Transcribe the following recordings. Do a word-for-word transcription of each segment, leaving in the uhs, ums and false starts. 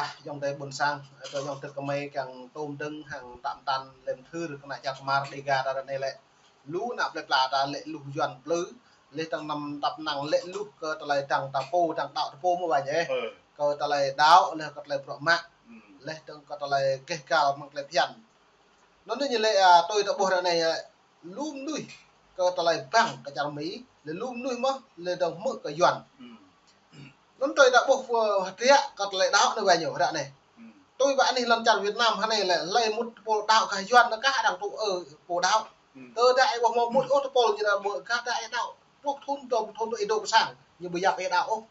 Ayŏng adơi ƀôn sang, tơ ayŏng adơi kơmơi kiăng tôm dơ̆ng hăng tăm tăn lĕm thưr kơ ană čar Kmar Dega ta ră anai lĕ. Lu ană plơi pla ta lĕ luh Yuan plư, lĕ tơ̆ng năm tăp năng lĕ luh kơ tơlơi dăng ta pô, dăng đaŏ ta pô mơ̆ ƀă ñu. Kơ tơlơi đaŏ, lĕ kơ tơlơi bruă mă. Lĕ tơ̆ng kơ tơlơi gêh gal mơ̆ng tơlơi phiăn. Anŭn ñu lĕ, a, tui ta ƀuh ră anai, a, lu mơnuih kơ tơlơi bang kơ čar Mi, lĕ lu mơnuih mơ̆ lĕ dơ̆ng hmư̆ kơ Yuan. Anŭn tui ta ƀuh pơ hơdră kơ tơlơi đaŏ anai ƀă ñu ră anai. Tui ƀă anih lŏn čar Việt Nam hơnai lĕ, lĕ mŭt tơpul đaŏ kơ Yuan anŭn kah đang tŭ ơ pô đaŏ. Tơdah ih ƀuh mơ̆ mŭt ôh tơpul ñu anŭn mơ̆ kah dah ih đaŏ. Pluh thŭn, dua pluh thŭn tơ ih dŏ pơ sang, ñu ƀu yap ih đaŏ ôh.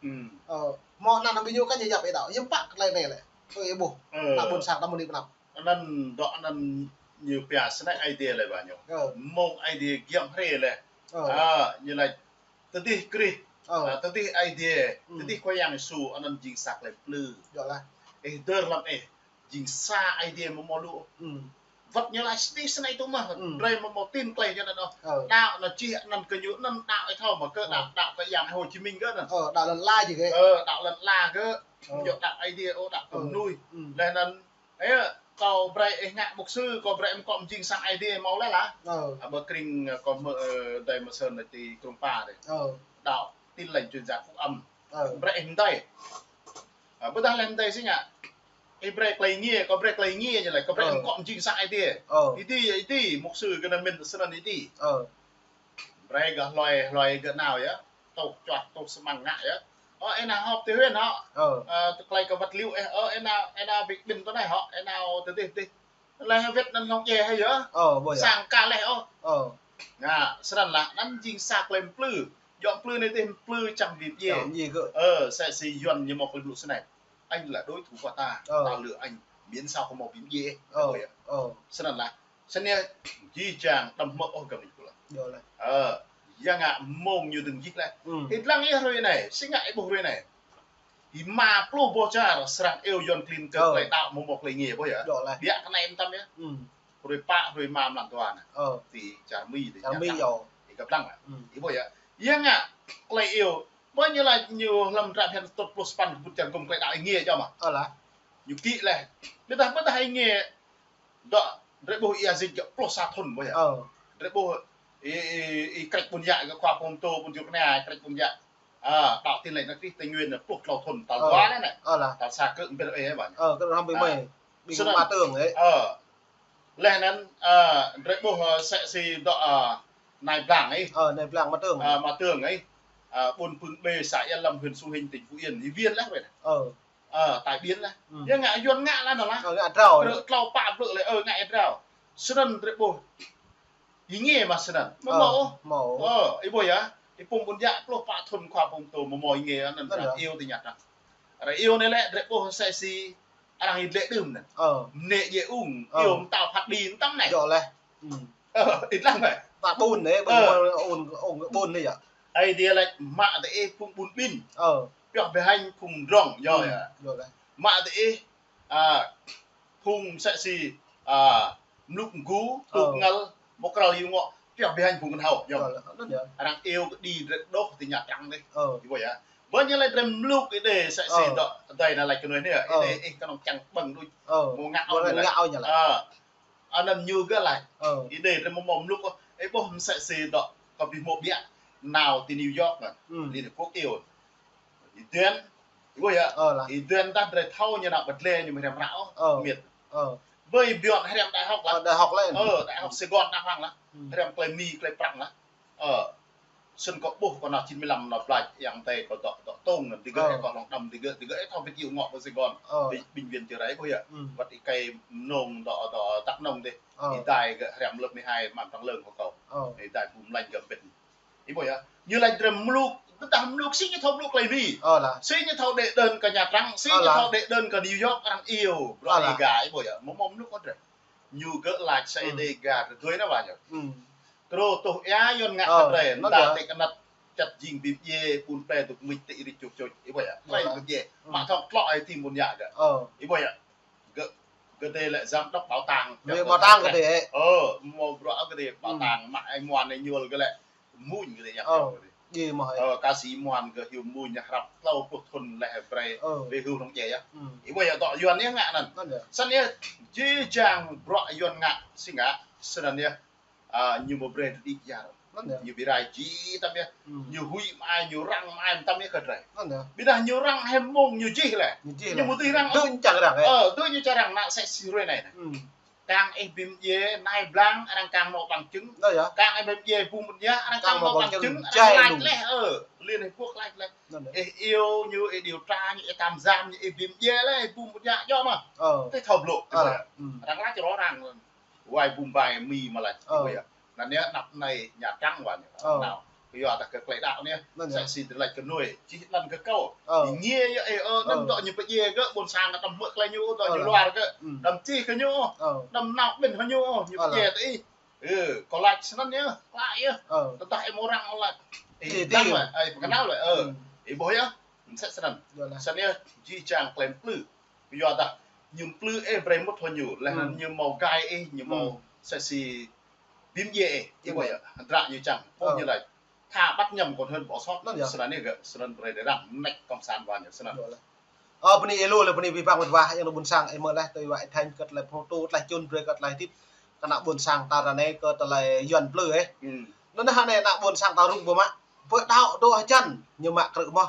Ơ, mơ̆ anăn ƀing ñu kah ñu yap ih đaŏ. Ñu pă kơ tơlơi anai lĕ. Tui ih ƀuh. Ană ƀôn sang ta mơ̆ng anai pơ anăp. Anăn dŏ anăn ñu pia snei Aê Diê lĕ ƀă ñu. Mơ̆ng Aê Diê giăm hrê lĕ. A, ñu laĭ tơdih Krist, a, tơdih Aê Diê, tơdih Khua Yang Yêsu anăn jing sa klei mplư. Ih dơ̆r lăm ih, jing sa Aê Diê mơ̆ mơ̆ lu. Wăt ñu laĭ tơdih snei tŭ mơ̆, drei mơ̆ mơ̆ tin klei ñu anăn ôh. Đaŏ anăn čih anăn kơ ñu anăn đaŏ ih thâo mơ̆ kơ đaŏ, đaŏ kơ Yang Hồ Chí Minh kơ anăn. Đaŏ lŏn ala jing kơ. Đaŏ lŏn ala kơ. Ñu đaŏ Aê Diê ôh, đaŏ kơ mơnuih. Leh anăn Ơ, kâo brei ih ngă mục sư, kâo brei ih mkŏ mjing sang Aê Diê mâo leh lah. Ơ. A, ƀơ krĭng, ơ, kâo hmư̆, ơ, adơi Mơsơn ti Krông Pa dih. Ơ. Đaŏ Tin Lành Truyền Giảng Phúc Âm. Ơ. Brei ih mdei. A, ƀôdah leh mdei si ngă. Ih brei klei ngiê, kâo brei klei ngiê ñu leh, kâo brei ih mkŏ mjing sang Aê Diê. Ơ. Ih dih, ih dih, mục sư kơ anăn mĭn snăn ih dih. Ơ. Brei gah hloi, hloi gah nao yơh. Tuh čuah, tuh sơmăng ngă yơh. Ơ, ih nao họp ti huyện hŏ. Ơ. Ơ, tơ klei kơ wăt liu ih, ơ, ih nao, ih nao bi ƀĭn tơ anai hŏ, ih nao tơdih tơdih. Leh wĕt anăn hlŏng djai hơi yơh. Ơ, ƀơi yơh. Sang ka leh ôh. Ơ. Ngă, snăn lah, anăn jing sa klei mplư. Djŏ mplư anei tih mplư čang bi mdjiê. Čang bi mdjiê kơ. Ơ, msĕ si Yuan ñu mâo klei blŭ snei. Anh là đối thủ của ta, ta lựa anh, miễn sao không mâo bi mdjiê. Ơ. Ơ. Snăn lah. Snăn yơh, jih jang đăm hmư̆ ôh gam nik pula. Ơ, yang ngă mơ̆ng ñu dơ̆ng jih leh. Ih dlăng yơh hrơi anei, si ngă ih ƀuh hrơi anei. Ih ma pluh boh čar srăng iâu Yuan klin kơ klei đaŏ mơ̆ mâo klei ngiê ƀuh yơh. Biă kơ anei mtam yơh. Hrơi pă, hrơi ma mlam dua anai. Ti čar Mi dih. Čar Mi yơh. Ih kăp dlăng lah. Ih ƀuh yơh. Yang ngă klei iâu. Ƀơi ñu laĭ ñu hlăm drap hiăn tŭt pluh sapăn kơ ƀut čar gum klei đaŏ ih ngiê jơh mơ̆. Ñu kĭ leh. Ƀiădah, ƀiădah ih ngiê Dŏ, drei ƀuh ia jing kơ pluh sa thŭn ƀuh yơh. Ơ. Drei ƀuh i, i, i krĕč ƀun yă kơ khua pô mtô ƀun Jur Knia, krĕč ƀun yă. A, đaŏ Tin Lành Đấng Christ Tây Nguyên anai pluh klâo thŭn tal dua anai anai. Ơ lah. Tal sa kơ ƀing ih ƀă. Ơ, kơ hrăm ƀing mơi. Ƀing mă tơ̆ng ơ. Ơ. Leh anăn, a, drei ƀuh, a, msĕ si dŏ, a, nai blang ih. Ơ, nai blang mă tơ̆ng. A, mă tơ̆ng ih. A, ƀun Pưng Bê, xã Ia Lâm, huyện Su Hinh, tỉnh Phú Yên. Ih wĭn leh ƀơi anai. Ơ. Ơ, tai ƀiă lah. Ơ. Yua ngă Yuan ngă lah anăn lah. Ơ, ngă drao. Krư̆ klâo pă blư̆ leh, ơ, ngă drao. Snăn drei ƀuh. Ih ngiê mă snăn. Mơ̆ mâo. Mâo. Ơ, ih ƀuh yơh. Ih pŭm ƀun yă pluh pă thŭn khua pô mtô mơ̆ mâo ih ngiê anăn arăng iâu ti Nha Trang. Arăng iâu anei lĕ drei ƀuh msĕ si arăng ih lĕ đưm anăn. Ơ. Mnê djê ung, iâu mtao phat đi mtam anei. Djŏ leh. Ơ, ih dlăng mơ̆. Ta ƀun anei, ƀun, ƀun anei yơh. Aê Diê laĭ mă tơ ih phung ƀun ƀin. Ơ. Pioh bi hanh phung drŏng, yơh yơh. Mă tơ ih, a, phung msĕ si, a, mluk mgu, tŭk ngăl, mơ̆ krăl iâu ngŏ, pioh bi hanh phung kơnhâo, yơh. Arăng iâu kơ đi drei đôč ti Nha Trang dih. Ih ƀuh yơh. Ƀơi ñu laĭ drei mluk Êđê msĕ si dŏ, adơi anăn laĭ kơ nuih anei, Êđê ih kơnơ̆ng čang ƀơ̆ng đuč. Mơ̆ ngă ôh ñu laĭ. Anăn ñu gơ̆ laĭ. Êđê drei mơ̆ mâo mluk ôh. Ih ƀuh msĕ si dŏ kơ bi mâo biă nao ti New York anăn. Liên Hiệp Quốc iâu. Ih duen. Ih ƀuh yơh. Ih duen dah drei thâo ñu nao ƀơdle ñu mơ̆ hriăm hră ôh. Miêt. Ƀơi Beyond hriăm đại học lah. Đại học lah. Ơ, đại học Sài Gòn đàng hoàng lah. Hriăm klei Mi, klei Prăng lah. Ơ. Snăn kâo ƀuh kơ anăn chín mươi lăm anăn blač yang tê kâo dŏ, dŏ tông anăn digơ̆ kâo hlŏng đăm digơ̆, digơ̆ ih thâo wĭt iâu ngŏ ƀơi Sài Gòn. Ƀing, ƀing Viên Chư Rây ƀuh yơh. Wăt ih kơi mnông dŏ, dŏ Đắk Nông dih. Ih dai gơ̆ hriăm lớp mười hai mơ̆ng Prăng lơ̆ng kơ kâo. Ih dai bum lanh gơ̆ mbĭt. Ih ƀuh yơh. Ñu laĭ drei mluk, tơdah mluk si ñu thâo mluk klei Mi. Si ñu thâo đĕ đơn kơ Nha Trang, si ñu thâo đĕ đơn kơ New York, arăng iâu, bruă Dega, ih ƀuh yơh. Mơ̆ mâo mluk kơ drei. Ñu gơ̆ lač sa Êđê Dega drei dui anăn ƀă ñu. Truh tuh ia Yuan ngă kơ drei, mta tĕk anăt čăt jing bi mdjiê, ƀun ple dôk mĭt tĕk rĭt čuh čuh, ih ƀuh yơh. Klei bi mdjiê, mă thâo tlŏ ai ti ƀun yă gơ̆. Ih ƀuh yơh. Gơ̆, gơ̆ dih lĕ giám đốc bảo tang. Bảo tang gơ̆ dih. Ơ, mâo bruă gơ̆ dih, bảo tang, mă ai muan ai ñuôl gơ̆ lĕ. Mmuñ gơ̆ dih yơh. Djai mơ̆ ơi. Ơ, kơ si muan kơ hyu mui ñu hrăp tlâo pluh thŭn leh brơi. Ơ. Bê hyu hlŏng djai yơh. Hmm. Ih ƀuh yơh dŏ Yuan yơh ngă anŭn. Anŭn yơh. Snăn yơh, jih jang bruă Yuan ngă si ngă, snăn yơh. Ơ, ñu mơ̆ brơi đĭ yar. Anŭn yơh. Ñu bi rai jih tăm yơh. Hmm. Ñu huĭ mă ai, ñu răng mă ai tăm yơh kơ drơi. Anŭn yơh. Ƀiădah ñu răng hĕ mông ñu jih leh. Ñu jih leh. Ñu mơ̆ tui răng. Dŏ ñu čang răng, ơ. Ơ, dŏ ñu čang răng nă sĕ si ruai anai nă. Hmm. Kang ih bi mdjai anai blang, arăng kang mâo bằng chứng. Anŭn yơh. Kang ih bi mdjai bu mơ̆n yơh, arăng kang mâo bằng chứng, arăng lač leh, ơ, Liên Hiệp Quốc lač leh. Anŭn yơh. Ih iâu ñu, ih điều tra ñu, ih tăm giam ñu, ih bi mdjai leh, ih bu mơ̆n yơh, yơh mơ̆. Ơ. Tui thâo blŭ, ơ. Arăng lač črô arăng. Wai Bombay Mi mă lač, ơ. Ƀuh yơh. Anŭn yơh, anăp anai Nha Trang wa ñu. Ơ. Nao. Kơ yua dah kơ klei đaŏ anai. Anŭn yơh. Sĕ si drơi lač kơ nuai, čih anăn kơ kâo. Ơ. Ih ngiê yơh, ơ, ơ, anŭn dŏ ñu pơdjai gơ̆, ƀôn sang kơ đăm hmư̆ klei ñu, dŏ ñu luar gơ̆. Đăm čih kơ ñu. Ơ. Đăm nao ƀing hơ ñu, ñu pơdjai tơ ih. Ơ, kâo lač snăn yơh, klă yơh. Ơ. Tơdah ih mâo răng lač. Ih, ih dăm, ih pơkơnăl leh, ơ. Ih ƀuh yơh, msĕ snăn. Snăn yơh, jih jang klei mplư. Yua dah, ñu mplư ih brơi mŭt hơ ñu, leh anŭn ñu mâo gai ih, ñu mâo sĕ si bi mdjai ih, ih ƀuh yơh, hơdră ñu čang, ƀuh ñu lač. Thà bắt nhầm còn hơn bỏ sót. Anŭn yơh. Snăn yơh gơ̆, snăn brơi đe răng, mnĕk cộng sản wa ñu, snăn. Ơ, bơni ih lu leh, bơni abih bang met wa, yang ană ƀôn sang, ih mơ̆ leh, tui wa ih thâo kơ tơlơi pơhmutu, tơlơi čun brơi kơ tơlơi hơdip, kơ ană ƀôn sang ta ră anai kơ tơlơi Yuan mplư ih. Hmm. Anŭn hă anai ană ƀôn sang ta rŭng ƀu mă, pơ đaŏ dŏ hơjăn, ñu mă krư̆ mơ̆.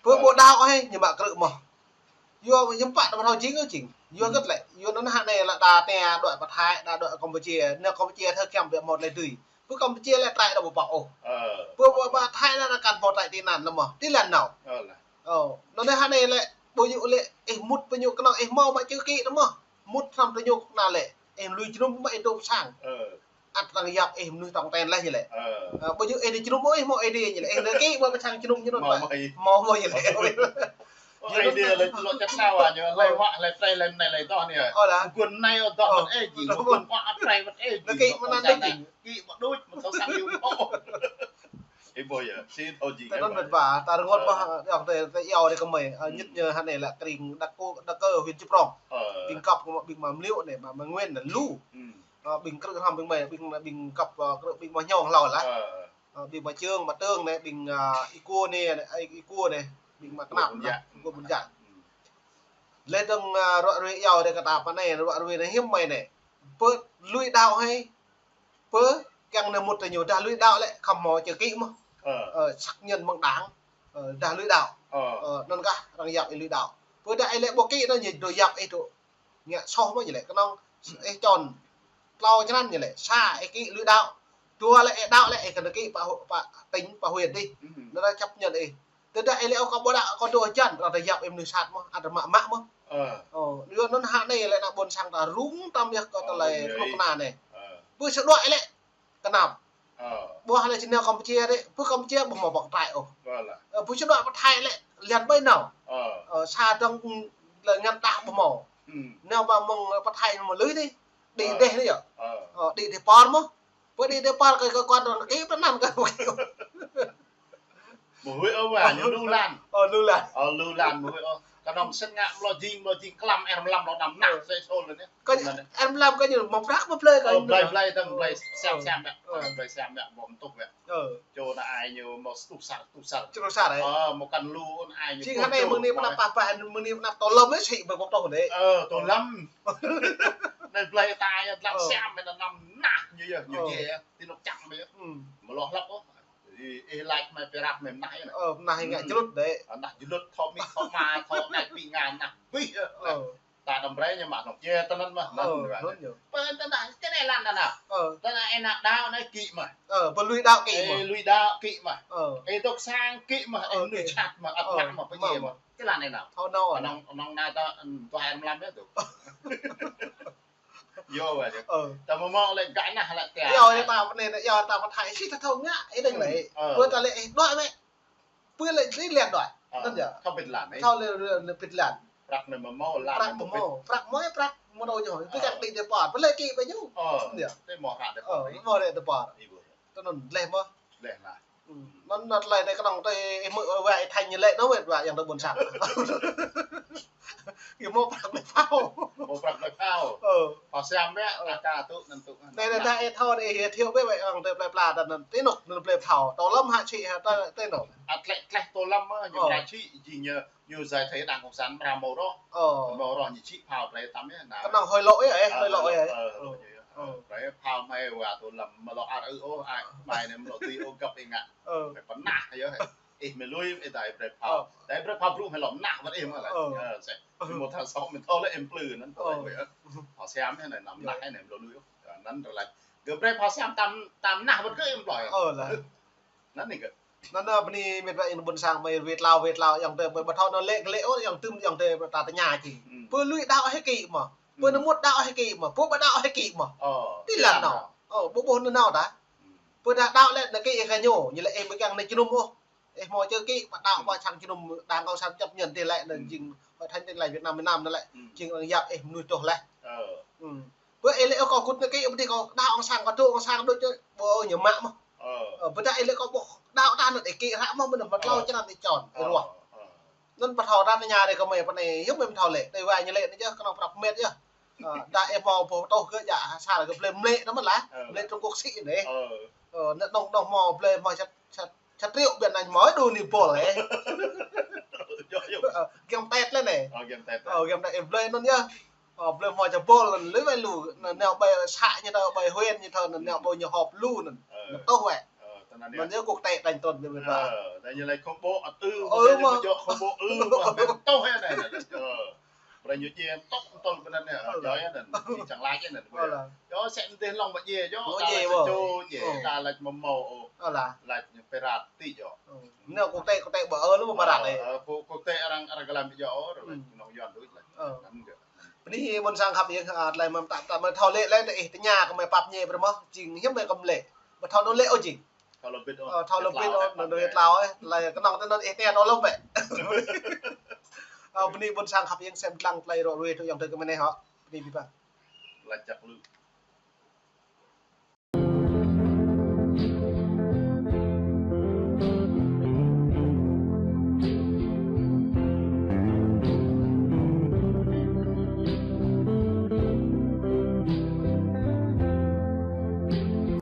Pơ ƀu đaŏ ih, ñu mă krư̆ mơ̆. Yua ñu pă đăm thâo jing ơ jing. Yua kơ tơlơi. Yua anŭn hă anai lĕ đa tơña đuaĭ pơ Thái, đa đuaĭ Campuchia. Anŭn Campuchia thâo kiăng biă mâo tơlơi dưi. Pơ Campuchia lĕ trại đa ƀu pŏk ôh. Ơ. Pơ ƀu ƀă Thái lĕ đa kăn pŏk trại tị nạn lăm mơ̆. Tị nạn nao. Ơ leh. Ơ, anŭn hă anai lĕ, ƀu djơ̆ lĕ, ih mŭt pơ ñu kơnơ̆ng ih mâo mă chữ ký đa mơ̆. Mŭt hrăm tơ ñu kơnăl lĕ. Ih lui jơnum mă ih dŏ pơ sang. Ơ. Ăt arăng yap ih mơnuih tŏng ten leh ñu lĕ. Ơ. Ơ, ƀu djơ̆ ih dŏ jơnum ôh, ih mâo ih dŏ ñu lĕ. Ih dŏ ký ƀơi pơ sang jơnum ñu anŭn. Mâo mă ih. Mâo mă ñu lĕ. Ơ. Ih dŏ lĕ lŏ čăt nao wa ñu, lĕ wă, lĕ trei, lĕ anai, lĕ dŏ anai. Ơ lah. Mơguôn anai ôh dŏ mơ̆n ih, jing mơguôn wă ăt trei mơ̆n ih, jing ký mơ̆n anŭn. Ký mă đôč, mă thâo sang ñu mâo. Ih ƀuh yơh, si thâo jing. Tơ anŭn met wa, ta rơngot mơ̆, yơh, tơ, tơ iâu đe kơ mơi, ơ, ñit ñu hă anai lĕ kring Đa Kơ, Đa Kơ, huyện Chư Prông. Ơ. Ƀing kăp kơ ƀing mă Mliu anai, mă, mă Nguyên anai lu. Hmm. Ơ, ƀing krư̆ hrăm ƀing mơi, ƀing, ƀing kăp, ơ, krư̆ ƀing mă Hiong hlâo lah. Ơ. Ơ, ƀing mă Chương, mă Tương anai, ƀing, ơ, Y Kuô anai, Y Kuô anai, ƀing mă Knap anai, Y Kuô Bŭn Jăk. Hmm. Leh dơ̆ng, ơ, ruă ruê iâu đe kơ ta pơ anai, ruă ruê anai hiư̆m mơi anai. Pơ lui đaŏ hơi, pơ kiăng anai mŭt tơ ñu, dah lui đaŏ lĕ khŏm mâo chữ ký mơ̆. Ơ. Ơ, xác nhận bằng đảng, ơ, dah lui đaŏ. Ơ. Ơ, anŭn kah arăng yap ih lui đaŏ. Pơ dah ih lĕ ƀu ký anŭn ñu dŏ yap ih dŏ ngă soh mơ̆ ñu lĕ, kơnơ̆ng ih čon tlâo črăn ñu lĕ, sa ih ký lui đaŏ. Dua lĕ ih đaŏ lĕ ih kơnơ̆ng ký pơ hu-, pơ tỉnh, pơ huyện dih. Hmm. Anŭn arăng chấp nhận ih. Tơdah ih lĕ ôh kơ ƀu đaŏ, kơ dŏ hơjăn, arăng yap ih mơnuih sat mơ̆, arăng mă mă mơ̆. Ơ. Ơ, yua anŭn hă anai lĕ ană ƀôn sang ta rŭng tăm yơh kơ tơlơi kơnuk kơna anai. Ơ. Pơ sa đuaĭ lĕ, kơnap. Ơ. Ƀuh lĕ čơnao Campuchia dih, pơ Campuchia ƀu mâo pŏk trại ôh. Ơ, pơ sa đuaĭ pơ Thái lĕ, liăn ƀơi nao. Ơ. Ơ, sa dơ̆ng lĕ ngăn đah ƀu mâo. Hmm. Nao pơ mơ̆ng pơ Thái mơ̆ lui dih. Đĭ dêh anai yơh. Ơ. Ơ, đĭ dêh pơr mơ̆. Pơ đĭ dêh pơr kơ, kơ quan arăng ký pơ anŭn kơ. Mơ̆ huĭ ôh wa, ñu lu lan. Ơ, lu lan. Ơ, lu lan mơ̆ huĭ ôh. Kơnơ̆ng sĭt ngă mlâo jing, mlâo jing klăm, ơ, mlam lŏ năm nah, sĕ sôl anai. Kơ ñu, ơ, mlam kơ ñu mă prăk mă blơi kơ. Ơ, ñu blơi, blơi dơ̆ng, blơi siam, siam mă. Ơ. Blơi siam mă, ƀu mtuh mă. Ơ. Čô ană ai ñu mâo tŭ sar, tŭ sar. Tŭ sar, ơ. Ơ, mâo kăn lu ană ai ñu. Jing hă anai mơ̆ng anai pơnăp pah pah, mơ̆ng anai pơnăp tô lăm, sĭ ƀơi kŏ tô anai. Ơ, tô lăm. Anai blơi ta yơh, lăm siam, mă năm nah ñu yơh, ñu djai yơh, ti anŏ čang mă yơh. Hmm. Mlâo hlăp ôh. Ih, ih lač mă prăk mă mnah yơh. Ơ, mnah ngă jrŭt dih. Ơ, mnah jrŭt, thâo mĭ, thâo ma, thâo anai pi ngă mnah. Bih yơh. Ơ. Ta đăm brơi ñu mă anŏ. Yơh, tơ anŭn mơ̆. Ơ, anŭn yơh. Pơ tơ anai, tơ anai lăn anai. Ơ. Tơ anai ană đaŏ anai ký mơ̆. Ơ, pơ lui đaŏ ký mơ̆. Ơ, lui đaŏ ký mơ̆. Ơ. Ih dŏ sang ký mơ̆, ih mnuih sat mơ̆, ăt mă mă pơjing mơ̆. Tơ lăn anai. Thâo nao. Anŏ, anŏ anai ta, ưm, tuh hai mlam yơh tŭ. Yơh wa yơh. Ơ. Ta mơ̆ mâo lĕ gah nah lĕ tia. Yơh, ta pơ anai, yơh, ta pơ Thái sĭ ta thâo ngă, ih dơ̆ng lĕ. Ơ. Pơ ta lĕ, ih đuaĭ lĕ. Pơ lĕ sĭ lĕ đuaĭ. Ơ. Anŭn yơh. Thâo pĭt lan, ih. Thâo lĕ, lĕ pĭt lan. Prăk anai mơ̆ mâo lan. Prăk mơ̆ mâo. Prăk mâo, prăk mơ̆ dŏ ñu. Pơ kiăng đĭ dêh pơr. Pơ lĕ ký ƀơi ñu. Ơ. Anŭn yơh. Tơ mâo hră dêh pơr. Ơ, mâo hră dêh pơr. Ih ƀuh. Tơ anŭn leh mơ̆. Leh lah. Hmm. Anŭn, anŭn tơlơi anai kơnơ̆ng tơ ih hmư̆ wa ih thâo ñu lĕ anŭn met wa yang tơ ƀôn sang. Ih mâo prăk ƀơi phao. Mâo prăk ƀơi phao. Ơ. Pha siam bĕ, aka tŭ anŭn tŭ. Anai, anai, dah ih thâo anai, ih thiâo bĕ, bĕ, ang tơ plei pla, ta anŭn, tơ anŭn, anŭn plei thâo. Tơ lăm hă čih, hă, tơ, tơ anŭn. A tlĕ, tlĕ tơ lăm, ơ, ñu pla čih, jing ñu, ñu giải thể Đảng Cộng sản, mra mâo roh. Mâo roh ñu čih phao plei tam yơh, anŭn. Kơnơ̆ng hơi lŏ yơh, ơ, hơi lŏ yơh. Ơ, hơi lŏ yơh. Ơ, plei phao mơi wa tơ lăm, mă lŏ ar ư ôh, ai, mai anai mă lŏ tui ôh găp ih ngă. Mơi pơnah yơh. Ih mơi lui, ih dai brơi phao. Dai brơi phao brŭ mơi lŏm nah wơ̆t ih mă lĕ. Ơ, sĕ. Mơ̆ thâo sŏ, mơi thâo lĕ ih plư anŭn, tơ lĕ. Phao siam anai, năm nah anai, mơi lŏ lui. Anŭn rơlai. Gơ̆ brơi phao siam tam, tam nah wơ̆t gơ̆ ih plơi. Ơ, lah. Anŭn anai gơ̆. Anŭn, anŭn bơni met wa ih ƀôn sang mơi wet tlao, wet tlao, yang tơ mơi ƀu thâo anŭn lĕ, lĕ ôh, yang tơm, yang tơ ta tơña či. Pơ lui đaŏ hơkĭ mơ̆. Pơ anŭn mŭt đaŏ hơkĭ mơ̆. Pơ ƀu đaŏ hơkĭ mơ̆. Ti lăn nao. Ơ, ƀu ƀuh anŭn nao ta. Pơ dah đaŏ lĕ, anŭn kĭ ih kơ ñu, ñu lĕ ih ƀu kiăng anai jơnum ôh. Ih hmâo čơ kĭ, ƀu đaŏ ƀu čang jơnum Đảng Cộng sản chấp nhận ti lĕ, anŭn jing Hội Thánh Tin Lành Việt Nam, Việt Nam anŭn lĕ, jing arăng yap ih mơnuih truh leh. Pơ ih lĕ kâo kŭt anŭn kĭ, ƀu dih kâo đaŏ Cộng sản, kâo truh Cộng sản đôč čơ, ƀu ñu mă mơ̆. Ơ, pơ dah ih lĕ kâo ƀuh đaŏ ta anŭn ih kĭ hră mơ̆, mơ̆n mă tlâo črăn ih čon, ih ruah. Anŭn pơthâo ta anai ñu rai kơ mơi pơ anai, yơh mơi pơthâo lĕ, tơ wa ñu lĕ anai yơh, kơnơ̆ng prăp met yơh. Ơ, dah ih hmâo ƀuh tơ̆ gơ̆ djă sa gơ̆ blơi mlĕ anŭn mơ̆n lah. Ơ. Mlĕ Trung Quốc sĭ anai. Ơ. Ơ, anŭn anŭn hmâo blơi hmâo čăt, čăt, čăt triệu biă anŭn hmâo đu anai bol, ơ. Yơh, yơh. Ơ, giăm Tết lĕ anai. Ơ, giăm Tết. Ơ, giăm Tết, ơ, blơi anŭn yơh. Ơ, blơi hmâo čăt bol anŭn lui wai lu. Anŭn nao ƀơi xã ñu tơ, ƀơi huyện ñu tơ, anŭn nao ƀơi ñu họp lu anŭn. Ơ. Anŭn tơ̆ wai. Ơ, tơ anŭn yơh. Anŭn yơh quốc tế đánh trốn biă biă. Ơ, anŭn yơh lĕ khủng bố ư, ơ, mơ̆. Ñu jŏ khủng bố ư, mơ̆. Anŭn tơ̆ wai anai, anai. Ơ. Brơi ñu djai tŏk tơl bơnăn anai, ơ, djai anŭn, ih čang laĭ anŭn. Ơ lah. Djai sĕ mơdih lŏng ƀu djai, djai, ơ, ta laĭ čô djai, ơ, ta laĭ mơmâo, ơ. Ơ lah. Laĭ ñu pơrat ti djai. Ơ. Anai quốc tế, quốc tế ƀu ơ lu ƀu pơrat ơ, ơ, quốc, quốc tế arăng, arăng kơlam djai, ơ, laĭ nong yuan đôč laĭ. Ơ. Anŭn gơ̆. Bơni ih ƀôn sang khăp yơh, ơ, tơlơi mơ̆ ta, ta mơi thâo lĕ, lĕ tơ ih tơña kơ mơi pap ñe brơi mơ̆, jing hiư̆m mơi kơ̆m lĕ. Ƀu thâo anŭn lĕ ôh jing. Thâo lơ bit ôh. Ơ, thâo lơ bit ôh, anŭn wet tlao, ơ. Tơlơi kơnơ̆ng tơ anŭn ih tơña tơ lŏm bĕ. Ơ, bơni ih ƀôn sang khăp yơh sem lăng tơlơi rŏ ruai tui yang tơ kơ mơi anai hŏ. Bơni ih biă. Laĭ čăk lu.